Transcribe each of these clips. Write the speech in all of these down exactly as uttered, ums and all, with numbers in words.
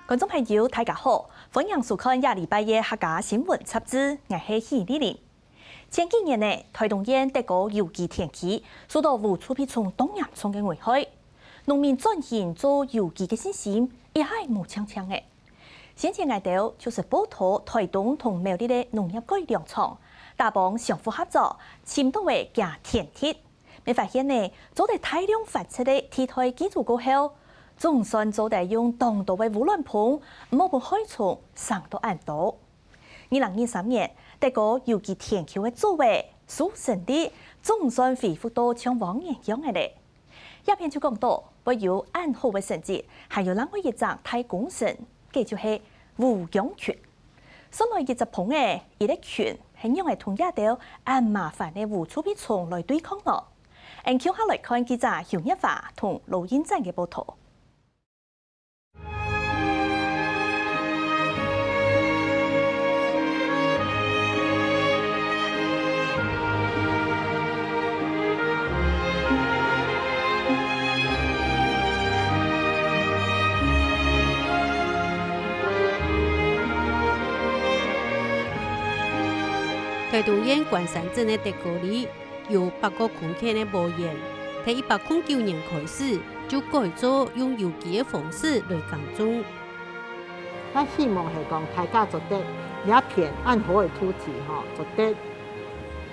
觀眾朋友，大家好，歡迎收看這禮拜个客家新聞雜誌，𠊎係許麗玲。前幾年呢，臺東縣竹篙有機田區受到烏臭屁蟲當嚴重个危害，農民轉型做有機个信心一下無淨淨了。先前𠊎兜就係報導臺東同苗栗个農業改良場，打幫相互合作，尋到个厥田地， 乜發現呢，做得大量繁殖个替代寄主過後，總算做得用當多个烏卵蜂，毋好分害蟲生到恁多。二零二三年，竹篙有機田區个作業、收成率，總算恢復到像往年樣个了。這片就講到，會有恁好个成績，還有另外一隻大工程，該就係烏羊群。 算來一隻蜂仔，一粒群，係仰仔同這兜恁麻煩个烏臭屁蟲來對抗呢？𠊎共下來看記者邱月華同羅英展个報導。 臺東縣關山鎮个竹篙里有八個公頃个禾園，在一百空九年開始就改做用有機个方式來耕種。𠊎希望係講大家做得這片恁好个土地吼，做得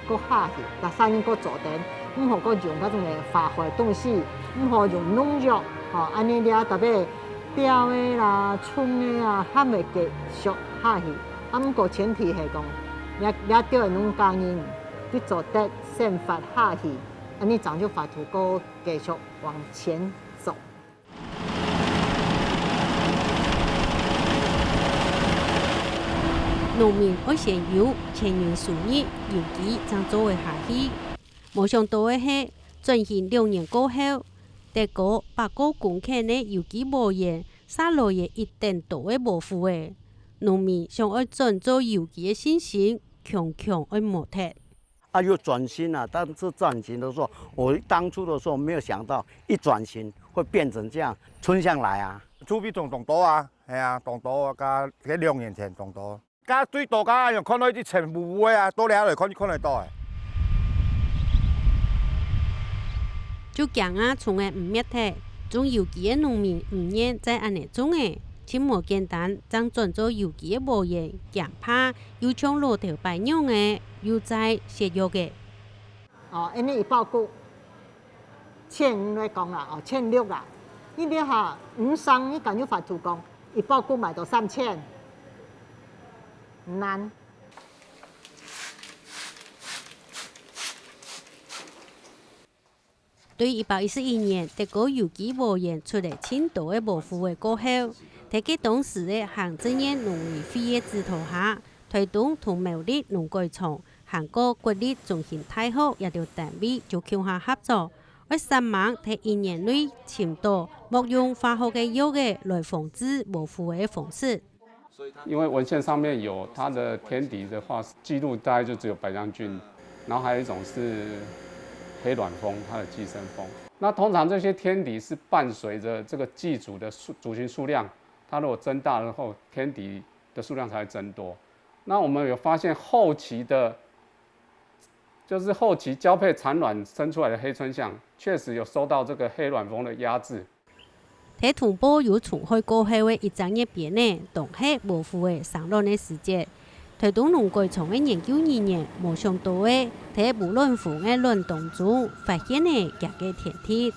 過下去，逐儕人過做得，毋好過用該種个化學个東西，毋好用農藥，吼，恁呢這逐擺鳥仔啦、蟲仔啊，還會繼續下去。啊，毋過前提係講，這這兜个農家人，佢做得生活下去，恁呢正有法度過繼續往前走。 農民愛先有錢銀收入，有機正做會下去。無想到个係，轉型兩年過後，竹篙八個公頃个有機禾園，續來个一等多个無附仔。農民想愛轉做有機个信心，強強愛磨忒。 啊，又轉型啊，但是轉型的時候，我當初的時候沒有想到，一轉型會變成這樣，春象來啊。臭屁蟲當多啊，係啊，當多啊，該該兩年前當多。該最多該樣看到一隻青烏烏个啊，到這來看就看得到欸。就驚啊，蟲仔毋滅忒，種有機个農民毋願再恁呢種欸，盡無簡單，正轉做有機个禾園，驚怕 又像老頭擺樣仔，又再食藥仔。哦，恁呢一包谷，千五來講啦，哦，千六啦。你這下，五成你敢有法度講，一包谷賣到三千？難。 對一百一十一年，竹篙有機禾園出了盡多个無附仔過後，在該當時个行政院農委會个指導下，臺東同苗栗農改場，還過國立中興大學這兜單位就共下合作，愛煞猛在一年內尋到莫用化學个藥仔來防治無附仔个方式。 因為文獻上面有它的天敵的話，記錄大概就只有白楊菌，然後還有一種是黑卵蜂，它的寄生蜂。那通常這些天敌是伴隨著這個寄主的數，族群數量，它如果增大了後，天敵的數量才會增多。那我們有發現後期的，就是後期交配產卵生出來的黑春象，確實有受到這個黑卵蜂的壓制。 在通報有蟲害過後个一隻月邊仔，當係無附仔生卵个時節。臺東農改場个研究人員無想到个，在烏卵蜂个卵當中發現了厥个天敵。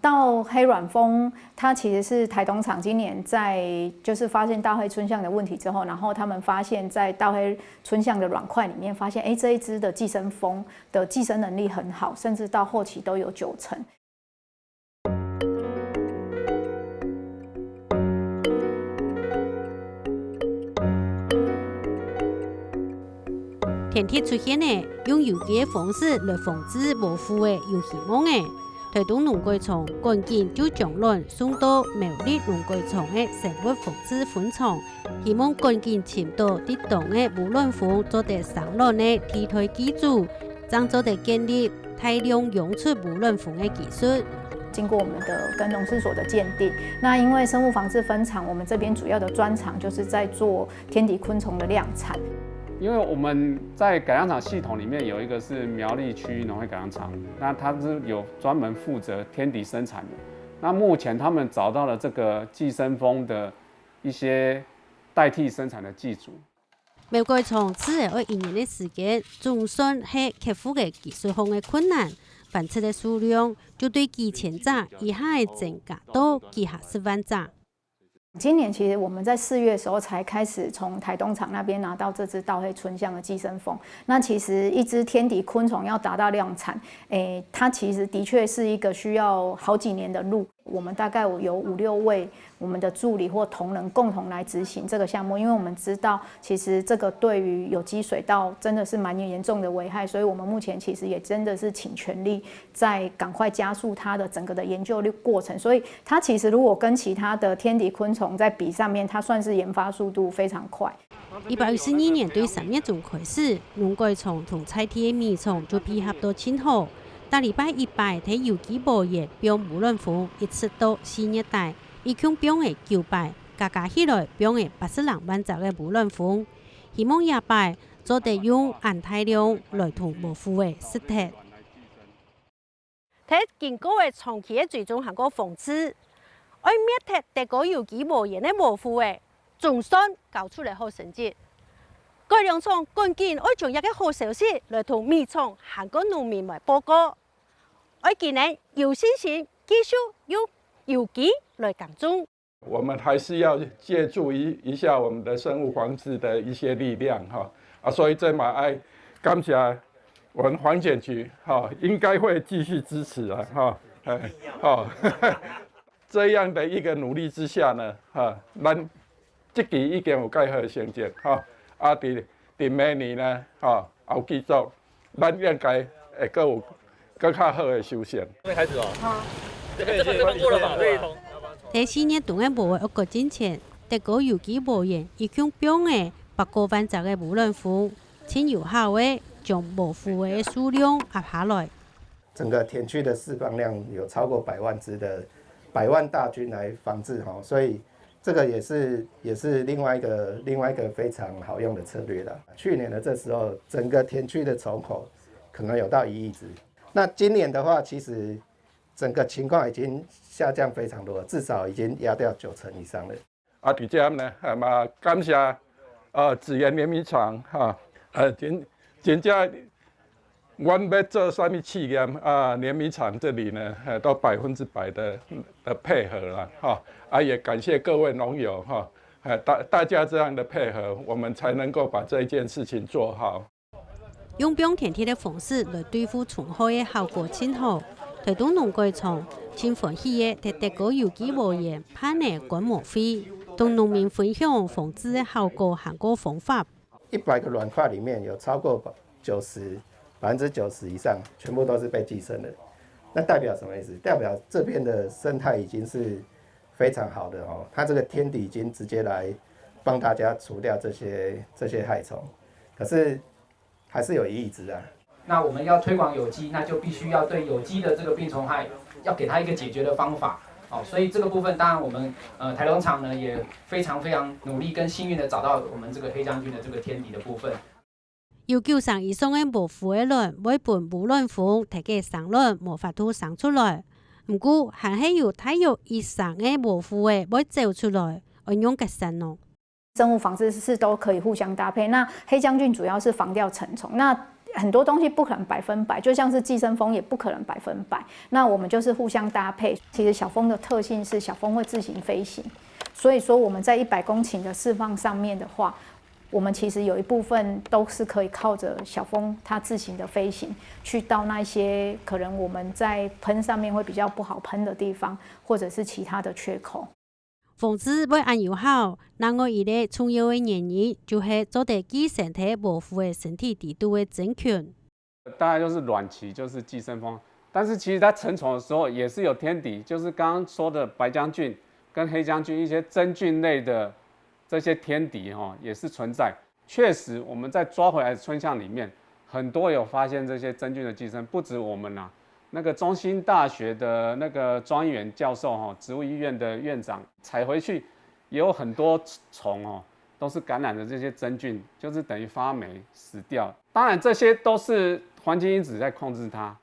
稻黑卵蜂，它其实是台东厂今年在就是发现稻黑春象的问题之后，然后他们发现在稻黑春象的卵块里面发现，哎，这一只的寄生蜂的寄生能力很好，甚至到后期都有九成。 天敌出現了，用有機个方式來防治無附仔有希望了。臺東農改場趕緊就將卵送到苗栗農改場个生物防治分場，希望趕緊尋到得當个烏卵蜂做得生卵个替代寄主，正做得建立大量養出烏卵蜂个技術。经过我们的跟农试所的鉴定，那因为生物防治分场，我们这边主要的专长就是在做天敌昆虫的量产。因为我们在改良场系统里面有一个是苗栗区域农业改良场，那它是有专门负责天敌生产的。那目前他们找到了这个寄生蜂的一些代替生产的寄主。苗改场只係愛一年个時間，總算係克服个技術項个困難，繁殖个數量就對幾千隻一下仔增加到幾下十萬隻。今年其实我们在四月的时候才开始从台东厂那边拿到这只稻黑春象的寄生蜂。那其实一只天敌昆虫要达到量产，诶，它其实的确是一个需要好几年的路。我们大概有五六位我们的助理或同仁共同来执行这个项目，因为我们知道其实这个对于有机水稻真的是蛮严重的危害，所以我们目前其实也真的是尽全力在赶快加速它的整个的研究过程。所以它其实如果跟其他的天敌昆虫在比上面，它算是研发速度非常快。一百一十二年對三月中開始，農改場同在地个米廠就配合到盡好，逐禮拜一擺在有機禾園放烏卵蜂，一直到四月底，一共放了九擺，加加起來放了八十零萬隻个烏卵蜂。希望這擺做得用恁大量來同無負个食忒。 忒經過个長期个追蹤還過防治，愛滅忒德國有機禾園个無負个，總算交出來好成績。改良場趕緊愛將這个好消息來同米廠還過農民來報告，愛佢等有信心繼續用有機來耕種。 我们还是要借助一一下我们的生物防治的一些力量哈啊，所以这嘛爱感谢我们环检局哈，应该会继续支持啊哈，哎，好，这样的一个努力之下呢哈，咱这期已经有介好的成绩哈，啊，第第明年呢哈，后继续。 咱应该会更有更加好的修正。准备开始哦。好。这边已经过了法律。在四月冬个禾仔愛割進前，德國有機禾園已經放了百過萬隻个烏卵蜂，盡有效个將無負个數量壓下來。整个田區的釋放量有超過百萬隻的百萬大軍來防治哈，所以这个也是也是另外一个另外一个非常好用的策略了。去年的这时候，整个田区的虫口可能有到一亿只。那今年的话，其实整个情况已经下降非常多，至少已经压掉九成以上了。啊，第三呢，啊嘛感谢呃紫源联米厂哈，呃真真正阮要做啥物试验啊，联米厂这里呢，呃都百分之百的的配合了哈，啊也感谢各位农友哈，呃大大家这样的配合，我们才能够把这一件事情做好。 用放田地个方式來對付蟲害个效果盡好。台東農改場盡歡喜个在德國有機禾園辦个觀摩會，同農民分享防治个效果還過方法。一百个卵塊里面有超过九十百分之九十以上全部都是被寄生的，那代表什么意思？代表这边的生态已经是非常好的哦，它这个天敌已经直接来帮大家除掉这些这些害虫，可是还是有一亿只啊。那我们要推广有机，那就必须要对有机的这个病虫害，要给它一个解决的方法。哦，所以这个部分，当然我们呃台东厂呢也非常非常努力跟幸运的找到我们这个黑将军的这个天敌的部分。有九成以上个無負个卵會分烏卵蜂忒个生卵無法度生出來。毋過，還係有大約一成个無負个會走出來，愛仰結煞呢？ 生物防治是都可以互相搭配。那黑将军主要是防掉成虫，那很多东西不可能百分百，就像是寄生蜂也不可能百分百。那我们就是互相搭配。其实小蜂的特性是小蜂会自行飞行，所以说我们在一百公顷的释放上面的话，我们其实有一部分都是可以靠着小蜂它自行的飞行，去到那些可能我们在喷上面会比较不好喷的地方，或者是其他的缺口。 防治會恁有效，另外一個重要个原因就係做得寄生在無負个身體底肚个真菌。大概就是卵期就是寄生蜂，但是其实它成虫的时候也是有天敌，就是刚刚说的白将军跟黑将军一些真菌类的这些天敌哈，也是存在。确实，我们在抓回来的春象里面，很多有发现这些真菌的寄生，不止我们啊，那个中兴大学的那个庄益源教授，吼，植物医院的院长采回去，也有很多虫，哦，都是感染的这些真菌，就是等于发霉死掉。当然，这些都是环境因子在控制它。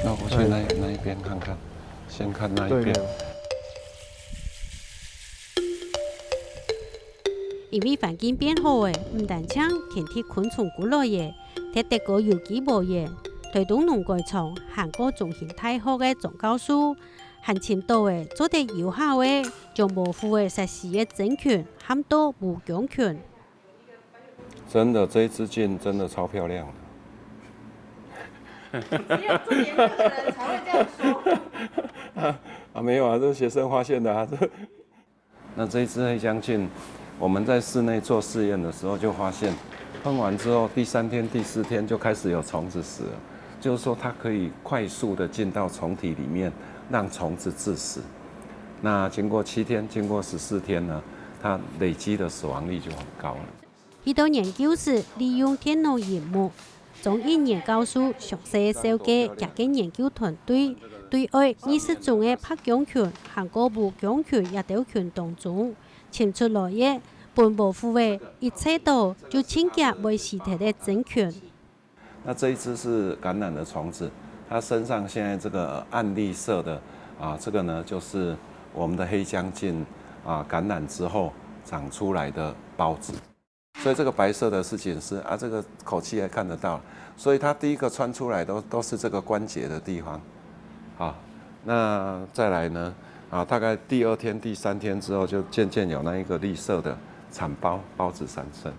那我去那那一边看看，先看那一边。因为环境变好了，毋單淨天敌昆虫過來了，在德國有機無園、臺東農改場還過中興大學个莊教授，還尋到了做得有效个將無辜个殺死个真菌，喊到無薑菌。真的，这一支菌真的超漂亮的。只有做节目的人才会这样说。啊，没有啊，这是学生发现的啊。这那这一支黑将军，我们在室内做试验的时候就发现，喷完之后第三天、第四天就开始有虫子死了，就是说它可以快速的进到虫体里面，让虫子致死。那经过七天，经过十四天呢，它累积的死亡率就很高了。许多研究室利用电脑荧幕，庄益源教授详细个紹介佢个研究团队对二十种个白薑菌還過無薑菌這兜菌當中，尋出來个分無辜个一揤著就盡遽會死忒个真菌。那这一只是感染的虫子，它身上现在这个暗绿色的啊，这个呢就是我们的黑将军啊感染之后长出来的孢子。 所以这个白色的是菌丝啊，这个口气还看得到，所以它第一个窜出来都都是这个关节的地方，好，那再来呢啊，大概第二天、第三天之后，就渐渐有那一个绿色的产孢孢子产生。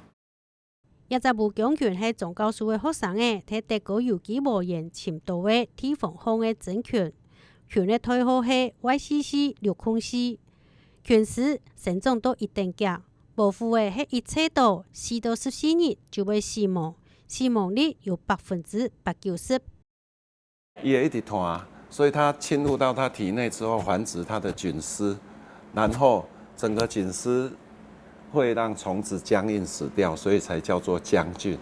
這隻無薑菌係莊教授个學生仔在德國有機無園尋到个地方項个真菌，菌个代號係Y C C六空四。菌絲生長到一定遽， 無辜个係一揤著四到十四日就會死亡，死亡率有百分之八九十。伊會一直拖啊，所以它侵入到它体内之后，繁殖它的菌丝，然后整个菌丝会让虫子僵硬死掉，所以才叫做僵菌。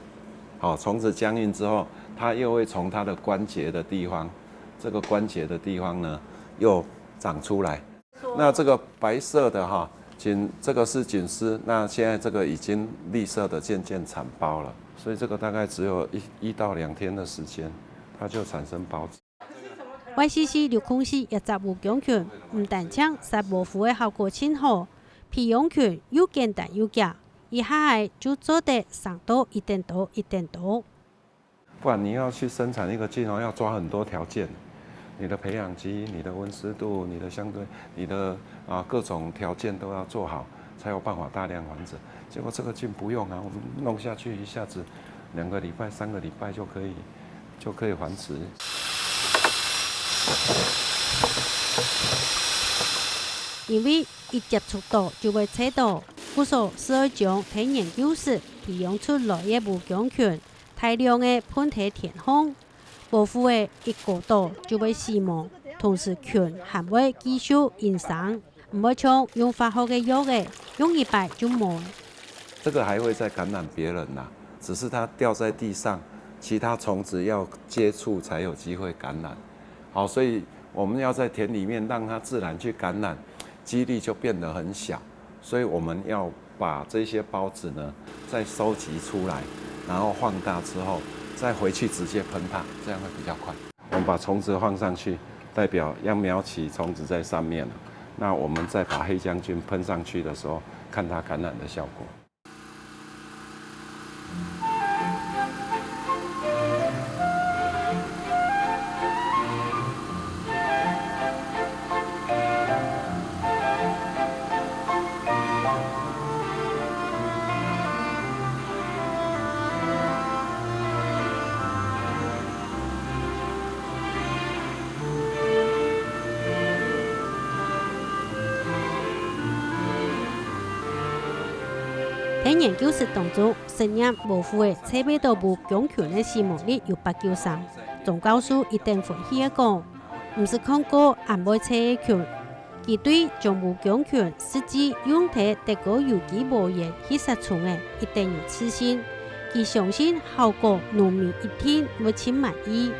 好，虫子僵硬之后，它又会从它的关节的地方，这个关节的地方呢，又长出来。 那这个白色的哈，菌，这个是菌丝，那现在这个已经绿色的渐渐产孢了，所以这个大概只有一一到两天的时间，它就产生孢子。Y C C六空四這隻無薑菌，毋單淨殺無辜个效果盡好，培養菌又簡單又遽，一下仔就做得生到一等多一等多。 不然你要去生产一个菌哦，要抓很多条件，你的培养基、你的温湿度、你的相对、你的啊各种条件都要做好，才有办法大量繁殖。结果这个菌不用啊，我们弄下去一下子，两个礼拜、三个礼拜就可以就可以繁殖。因為一接觸到就會揤到，故所就愛將在研究室培養出來个無薑菌 大量个噴在天項，無辜个一過著就會死亡，同時菌還會繼續營生，毋會像用化學个藥仔，用一擺就無。這個還會再感染別人啦，只是它掉在地上，其他蟲子要接觸才有機會感染。好，所以我們要在田裡面讓它自然去感染，機率就變得很小。 所以我們要把這些孢子呢再收集出來，然後放大之後再回去直接噴它，這樣會比較快。我們把蟲子放上去，代表秧苗期蟲子在上面了。那我們再把黑将军噴上去的時候，看它感染的效果。 在研究室當中，實驗無辜个揤著無薑菌个死亡率有八九成。莊教授一等歡喜个講：「毋識看過恁會揤个菌。」佢對將無薑菌實際用在德國有機無園去殺蟲仔，一等有自信。佢相信效果農民一定會盡滿意。